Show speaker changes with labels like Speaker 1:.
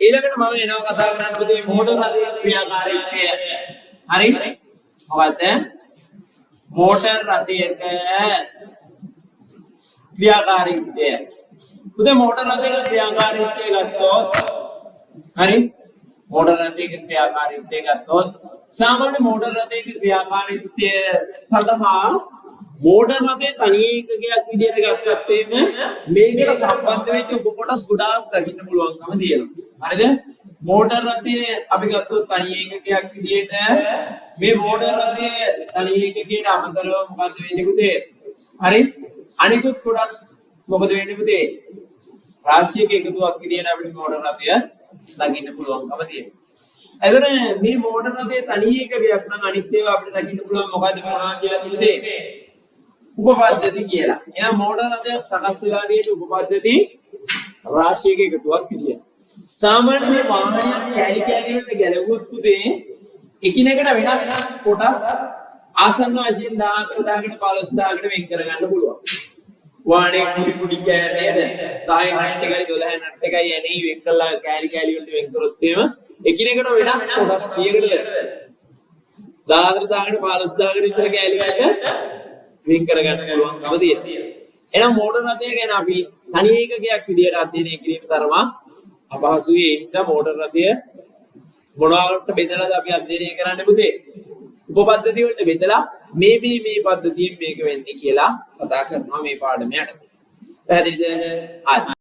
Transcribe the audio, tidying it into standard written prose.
Speaker 1: ඊළඟට මම එනවා කතා කරන්න පුතේ මෝටර් රථයේ ක්‍රියාකාරීත්වය. හරි? මොකද්ද? මෝටර් රථයක ක්‍රියාකාරීත්වය. පුතේ, මෝටර් රථයක ක්‍රියාකාරීත්වය ගත්තොත්, හරි? මෝටර් රථයක ක්‍රියාකාරීත්වය ගත්තොත්, සාමාන්‍ය මෝටර් රථයක ක්‍රියාකාරීත්වය සඳහා මෝටර් රථය තනි ඒකකයක් විදිහට ගත්තොත් එහෙම මේකට සම්බන්ධ වෙච්ච උප කොටස් ගොඩාක් දකින්න පුළුවන්කම තියෙනවා. හරිද? මෝටර් රථය අපි ගත්තොත් තනි ඒකකයක් විදිහට, මේ මෝටර් රථය තනි ඒකකයට අමතරව මොකද්ද වෙන්නේ පුතේ? හරි? අනිකුත් කොටස් මොකද වෙන්නේ පුතේ? රාශියක එකතුවක් විදිහට අපිට මෝටර් රථය දකින්න පුළුවන්කම තියෙනවා. එතකොට මේ මෝටර් රථය තනි ඒකකයක් නම් අනිත් ඒවා අපිට දකින්න පුළුවන් මොකද්ද, මොනවා කියලා පුතේ? උපපද්ධති කියලා. එහෙනම් මෝටර් රථයක් සකස් වෙලා තියෙන උපපද්ධති රාශියක එකතුවක් විදියට. සාමාන්‍ය මේ වාහනයක් කෑලි කෑලි වලට ගැලවුවොත් පුතේ, එකිනෙකට වෙනස් කොටස් ආසන්න වශයෙන් 14,000කට 15,000කට වෙන් කරගන්න පුළුවන්. වාහනේ කුඩි කුඩි කෑලි නේද? 10 නට් එකයි 12 නට් එකයි ඇනේ වෙන් කරලා කෑලි කෑලි වලට වෙන් කරොත් එහෙම එකිනෙකට වෙනස් කොටස් කීයකටද? 14,000කට 15,000කට විතර කෑලි වලට වෙන් කරගන්න පුළුවන්කම තියෙනවා. එහෙනම් මෝටර් රථය ගැන අපි තනි ඒකකයක් විදියට අධ්‍යයනය කිරීම තරම අපහසුයි. ඒ හින්දා මෝටර් රථය මොනවාට බෙදලාද අපි අධ්‍යයනය කරන්න පුතේ? උපපද්ධති වලට බෙදලා මේ මේ මේ පද්ධතියෙන් මේක වෙන්නේ කියලා කතා කරනවා මේ පාඩම යටතේ. පැහැදිලිද? හරි.